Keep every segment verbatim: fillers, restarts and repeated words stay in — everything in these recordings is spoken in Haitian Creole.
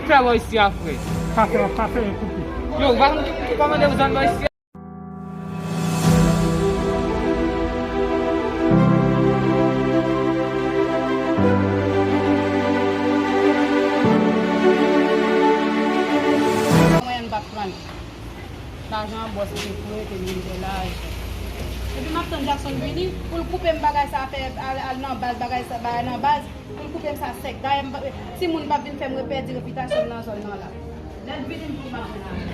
Fè bò isi a, frè. Sa fè, sa fè koupe. Yo, ou pa konn ki moun ki kòmande pou zòn bò isi a? Mwen, m p ap pran l. Lajan an bòs te foure, te vin fè la. Epi m ap tann Jackson vini pou l koupe m bagay sa, fè al, al nan baz, bagay sa, bagay nan baz. Pou l koupe m sa sèk. Dayè, m pa, timoun p ap vin fè m repèdi repitasyon m nan zòn nan la. Lè l vini, m pou m ap vin avè l.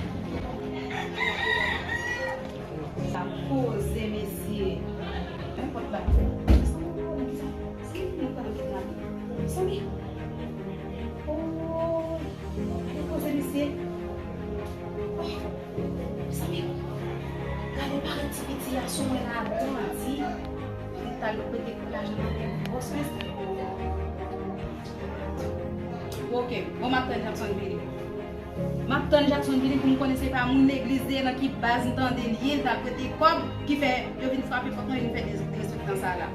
Sa koze, mesye. Men pòt la. Sanmi, mwen pral kidnape. Sanmi. Oh, gade koze, mesye. Oh. Mezanmi, gade parèt ti piti a sou mwen la, bandi. Li t al mete lajan nan men bòs mwen. Bon, ok, bon, m ap tann Jackson vini. M ap tann Jackson vini pou m konnen se pa moun legliz li ye, nan ki baz m tande li ye, li t al prete kòb ki fè yo vin frape pòt mwen, vin fè dez-, dezòd nan sa la.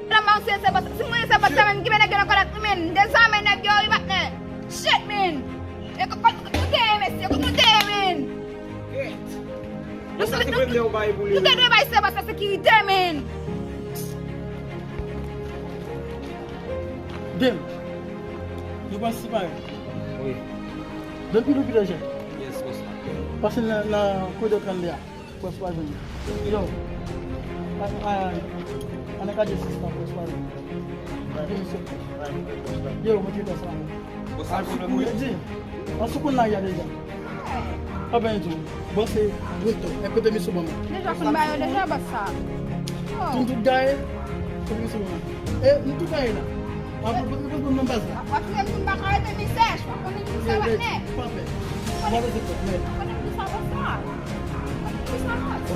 Madam, mwen se, se, si mwen se bòs la menm ki mennen gen nan kòlèt wi, men. M dezame nèg yo wi, patnè. Shit, men. E kò, kò, kote e, mesye? Kote e, men? Nou se, nou, nou te dwe bay se bòs la sekirite, men. Dem. Nou pa separe. Wi. Depi nou pi lejè. Yes, bòs la. Pase nan, nan koridò trannde a. Bòs pa jwenn li. Yo. A, a, ann gade sis la, bòs pa jwenn li. Yo, mwen te fè sa. Bòs sa pwoblèm ou ye? Di, an sou konn lari a deja. Pa benyen di w. Bòs se direktè. E kote misye ban mwen? Deja konn ba yo deja, bòs sa. Yo. Tout, tout gaye. Kote misye ban mwen? E, nou tout gaye la. W ap, w ap, w ap nan baz la. W ap fè m pa ka rete misye, w ap konnen ki sa patnè. Pa pè. W ap rete pè, men. W ap konnen ki sa bòs sa.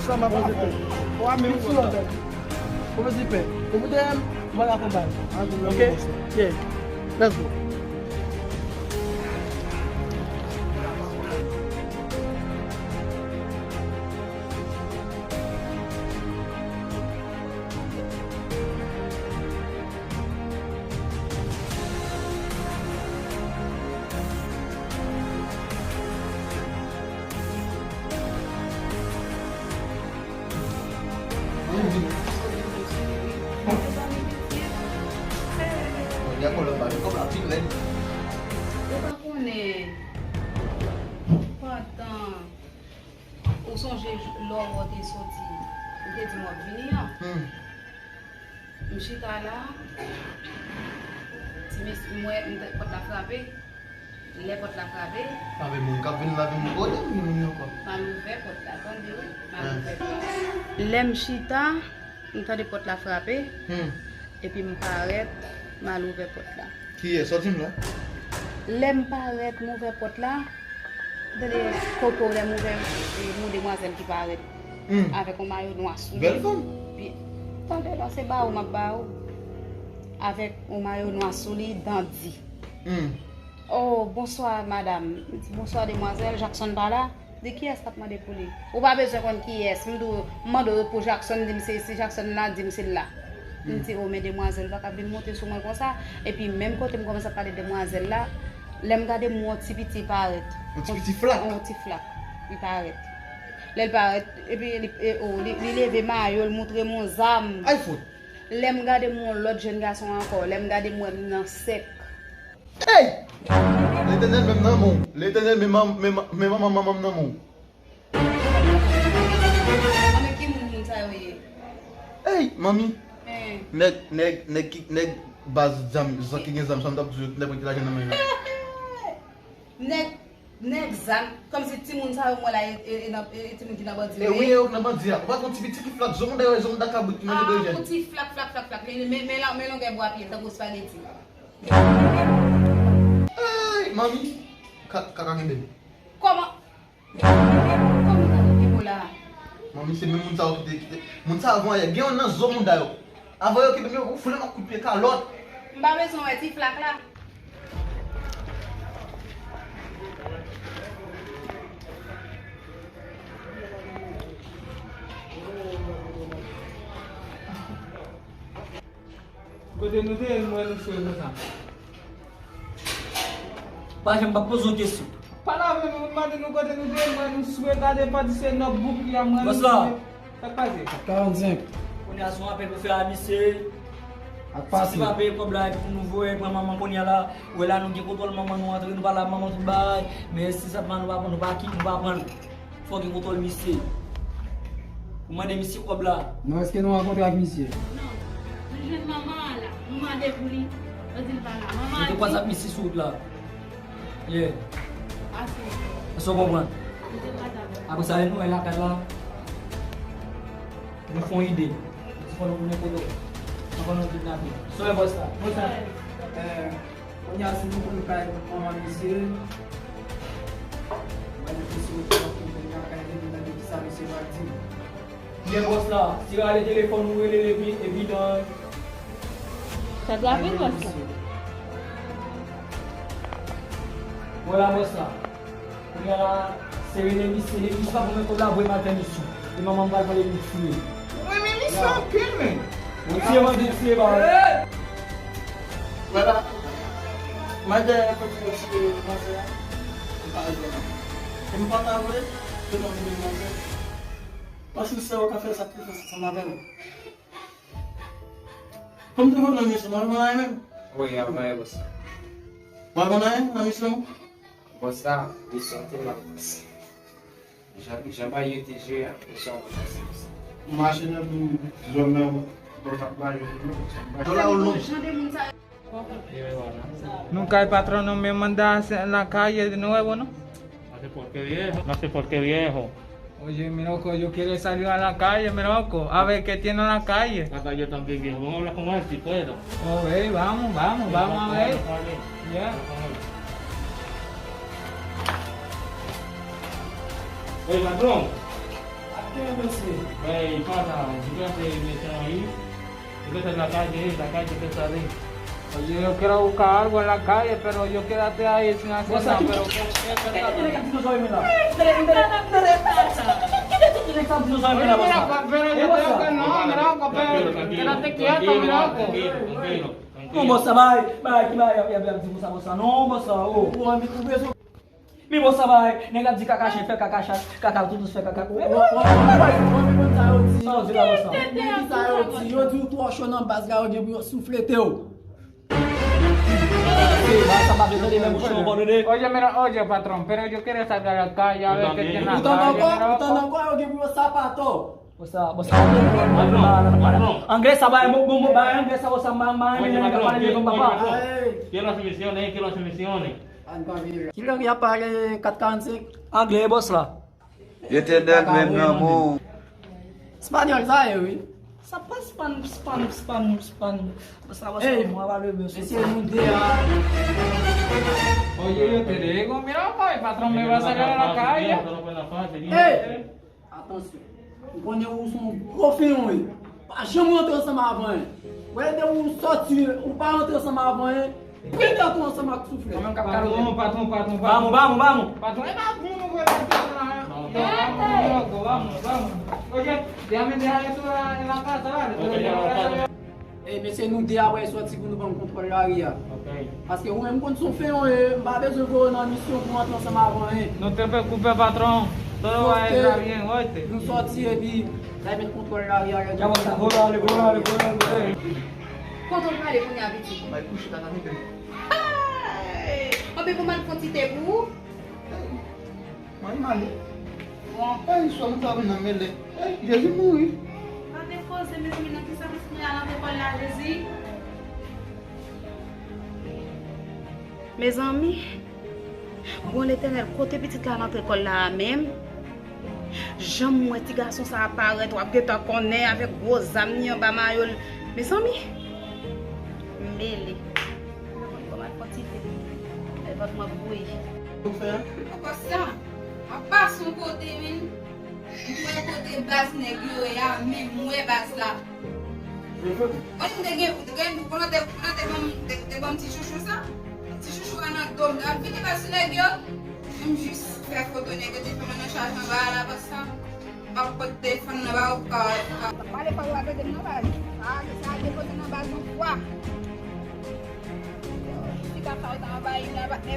Osama pa di pè. Ou ame ou konsa. Ou pa di pè. Ou pou dèyè m, ou pa ka konprann. Ok? Yeah. Let's go. Ou pa konnen, pandan ou sonje lè w te soti, m te di m w ap vini an. Hmm. M chita la, ti mesye, m wè, m tande pòt la frape. Lè pòt la frape. Avè moun k ap vin la vin kote m, vin moun ankò. M al ouvè pòt la, tande wi, m al ouvè pòt la. Lè m chita, m tande pòt la frape. Hmm. Epi m parèt, m al ouvè pòt la. Kiyès? Sòti m la. Lè m parèt, m ouvè pòt la, m tande koko lè m ouvè, e, yon demwazèl ki parèt. Hmm. Avèk yon mayo nwa sou li. Bèl fanm. Pi, tande non, se ba ou m ap ba ou. Avèk yon mayo nwa sou li, dan di. Hmm. Oh, bonswa, madam. M di, bonswa, demwazèl. Jackson pa la? Di, kiyès k ap mande pou li? Ou pa bezwen konn kiyès. M di w, m mande w pou Jackson, di m se, se Jackson la, di m se l la. M di, o, men demwazèl pa ka vin monte sou mwen konsa. Epi, menm kote m kòmanse ap pale demwazèl la, lè m gade m wè yon ti piti parèt. Yon ti piti flak? Yon ti flak. Li parèt. Lè l parèt, epi li, e, o, li, li leve mayo l, montre m yon zam. Ay, fout! Lè m gade m wè yon lòt jèn gason ankò. Lè m gade m wè m nan sèk. Ey! Letènèl, men m nan men w. Letènèl, men manman m nan men w. Anben, ki moun moun sa yo ye? Ey, manmi. Hein. Nèg, nèg, nèg ki, nèg baz zam, zam ki gen zam, sa m t ap di w, nèg ki lajan nan men yo. Nèg, nèg zam, kòmsi timoun sa yo m wè la, e, e, e nan, e, e timoun ki nan bandi yo ye. E wi, e yo k nan bandi a. Ou pa t wè yon ti piti ki flak, zo mouda yo, zo mouda kabrit ki manje de jèn. Ah, yon ti flak, flak, flak, flak. Men, men, men, men longè bwa pye, tankou espadeti. Ay, manmi, ka, kaka kenbe m. Kòman? Kòman kaka kenbe w la? Manmi, se menm moun sa yo ki te, ki te, moun sa yo avanyè, gen youn nan zo mouda yo. Avan yo kenbe m, yo foule m ak kout pye kalòt. M pa bezwen wè ti flak la. Kote nou te ye, m wè nou sou rezo sa. Pa janm pa poze yon kesyon. Pale avè nou, mande nou kote nou te ye, mwen nou sou eta de pati se nòt bouk li a mwen nou sou. Sa k pase? Karannsenk. Kounye a se yon apèl pou fè a misye. Ak pati. Si se pa peye kòb la epi pou nou voye pran manman kounye a la, ou wè la nou gen kontwòl manman nou antre nou pale a manman tout bagay, men si sa pa nou pa pran nou pa ki nou pa pran l. Fò gen kontwòl misye. Ou mande misye kòb la. Non, èske nou rankontre ak misye? Non. Nou jwenn manman an la. Nou mande pou li. Yo di l pa la. Manman an di. Mete WhatsApp misye sou wout la. Yeah. Ase. Èske w konprann? Mete WhatsApp. Apre sa, lè nou wè lakay la, nou fè yon ide. Di fò nou tounen kote w. Anvan nou kidnape. Sou e bòs la. Bòs la. Eh, Kounye a, si nou konn kay manman misye, mwen reflechi otan pou mwen ka kay vin tande kisa misye pral di m. Byen bòs la, si rale telefòn ou rele l epi evidan. Sa trapil bòs la. Vwala bòs la. Kounye a la, se rele misye, misye pa konn kòb la voye m al fè misyon. E manman m pral pran li tiye. Ou renmen misye anpil, men. Ou tiye manzè, tiye ba. Vwala. Mwen dèyè kote yo tiye manzè a. M pa jwenn. E m pa ta vle, se non vle manzè. Paske se ou ka fè sakrifis ansanm avè m. Kòm te voye nan misyon, mwen konn anyen menm. Wi, a mwen, bòs. Mwen konn anyen nan misyon. Bòs la, misyon te mal pase. Jan, jan bagay yo te jere a, misyon an pase. Ou mache nan tout zòn nan, bòs ap ba yo, bòs ap ba yo. Dola ou long. Nou kay patron nou men manda lakay nou wè bon non. No se porquería, no se porquería, hijo. Oye, mi loco, yo quiere salir a la calle, mi loco. A ver qué tiene en la calle. Hasta yo también, viejo. Vamos a hablar con él si puedo. Oh, hey, vamos, vamos, vamos a ver. Ya. Hey, patrón. Ey, pasa, yo quiero hacer mi ahí. Yo quiero hacer la calle, la calle que está ahí. Oye, yo quiero buscar algo en la calle, pero yo quiero hacer ahí sin hacer nada, pero... Oye, mira, pero yo tengo que no, mi loco, pero quédate quieto, mi loco. Non, bòs la, bay, bay, ki bay, y ap, y ap, y ap di konsa, bòs la. Non, bòs la, oh. Ou anvi koube sou. Mi bòs sa bay, nèg ap di kaka chen fè kaka chat, kaka tout dous fè kaka. Ou, ou, ou, ou, ou, ou, sa yo di la bòs sa. Men ki sa yo di, yo di ou twò cho nan baz la, yo gen pou yo souflete w. Oye, mira, oye, patrón, pero yo quiero sacar la calle, a ver qué tiene la calle, mira. Ou tande ankò, ou tande ankò, yo gen pou yo sapato. Bòs sa, bòs sa. Anglè sa bay, bon, bon, bon, bay anglè sa, bòs sa, ma, ma, ma, ma, ma, ma, papa. Quiero las misiones, quiero las misiones. Kilè y ap pale kat karannsenk? Anglè, bòs la. Yo te dèk menm nan mo. Espanyòl sa ye, wi. Sa pa span, span, span, span. Bòs la, bòs la, mwen va leve sou. Mesye, nou de a. Oye, yo te de, gon mira, pa, patron, me va sacar a la calle. Hey! Atansyon. M konnen ou se yon gwo fenyon ye. Pa janm rantre ansanm avè anyen. Wè depi ou sòti, ou pa rantre ansanm avè anyen. Pete tou ansanm ak souflèt. Mwen menm k ap kalote. Patron, patron, patron, patron. Vamos, vamos, vamos. Patron, e pa vin ou vre pete la. Vamos, vamos, vamos. Oye, déjame dejar eso en la casa, vale. Ey, mesye, nou de a wè sòti pou nou ban m kontwòl lari a. Ok. Paske ou menm konn se yon fenyon ye, m pa bezwen voye w nan misyon pou w antre ansanm avè anyen. No te preocupes, patrón. Todo va a estar bien, oíste. Nou sòti epi n al met kontwòl lari a. Kote w prale kounye a, pitit? Bay kouche tata nou. Hey! Anben pou m al pran ti te pou ou. Mwen m ale. Bon. Ey, swa nou ta vin nan mele. Ey, Jezi mouri. Pa depoze, mezanmi, nan kisa nou al antre kòl la, Jezi? Mezanmi, bon Letènèl, kote pitit la al antre kòl la a menm? Jan m wè ti gason sa a parèt, w ap gentan konnen avèk gwo zam ni anba mayo l. Mezanmi, mele. Kòman l fon ti te? Lè vant mwen bouyi. Ou fè? Papa sa, ap pase yon kote, men. M wè kote baz nèg yo ye a, men m wè baz la. Ou te gen, ou te gen, ou te, ou te ban m, te, te ban m ti chouchou sa? Ti chouchou a nan do m, ap vini pase nèg yo. M jis fè foto nèg yo te fè mwen nan chaj anba a la, pase sa. M ap pot defann nan ba ou ka. Pale pa ou a gade m nan baz. A, sa a depoze nan baz yon fwa. Ti kaka ou ta anvayi la, patnè.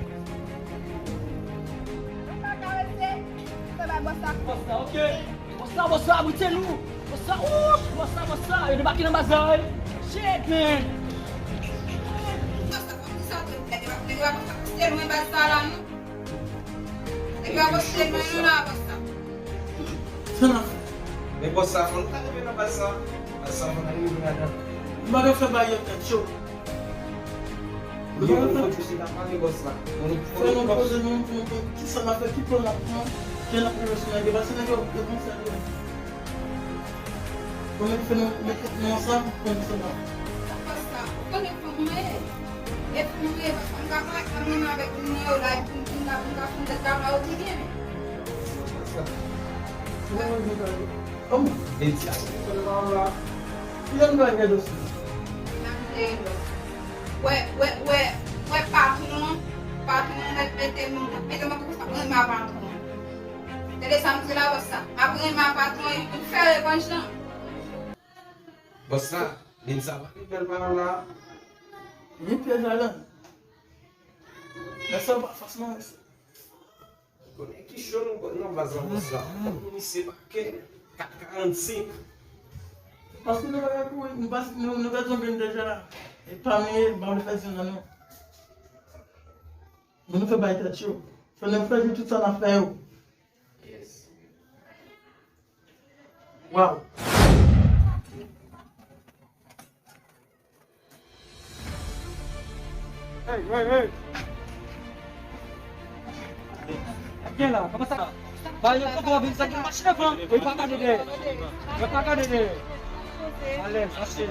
Bòs la, ok. Bòs la, bòs la, abite nou. Bòs la, ouch, bòs la, bòs la. Yo debake nan baz la, wi. Shit, man. Bòs la, fòk nou sòti, nèg yo ap, nèg yo ap poste nou nan baz sa la, non. Nèg yo ap poste nou la, bòs la. Sa n ap fè? Men bòs la, fò nou ta rive nan baz sa. Baz sa, fò nou rive ladan. M pa ka fè bagay yo tèt cho. Yo, nou fò jis ta pale bòs la. Fò nou poze nou, nou, nou, kisa n ap fè, ki plan n ap pran, jan n ap rive sou nèg yo, paske nèg yo, yo konsa yo ye. Fò nou fè nou, met tèt nou ansanm, fò nou sòti. Bòs la, ou konnen fanm mwen ye. E fanm mwen ye, paske m ka pale, m ka menm avèk moun nan yo la, epi m, m ka, m ka fè m tèt kaba yo pi byen. Bòs la. Mwen, mwen, mwen, mwen. Kòman? Bèl ti a, se pwoblèm la. Kilè nou pral gen dosye? N ap gen dosye. Wè, wè, wè, wè, patwon, patwon mèt mete m, mete m konsa, mwen, mwen patwon. Tande sa m di la, bòs la. M ap renmen patwon, epi m fè revanj lan. Bòs la, men sa pa pi bèl pawòl la. Ni pyèj ladan. Lè sa w pa fas nan. Konnen ki cho nou nan baz la, bòs la. Misye pa ke kat karannsenk. Paske nou pa ka kouri, nou pa, nou, nou pèdi yon grenn deja la. E pa nou ye, m pa vle fè zin nan nou. Men nou fè bay tèt cho. Fè nou fè nou tout sa n ap fè yo. Yes. Waw. Hey, hey, hey. Gen la, kòman sa? Ba yo kote w ap vin sa gen machin devan. Yo pa gade dèyè. Yo pa gade dèyè. Alèz, mache.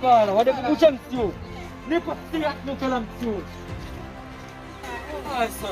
Vwala, w ap depi pou jan m di w. Nenpòt se ak nou fè la m di w. Ay sa.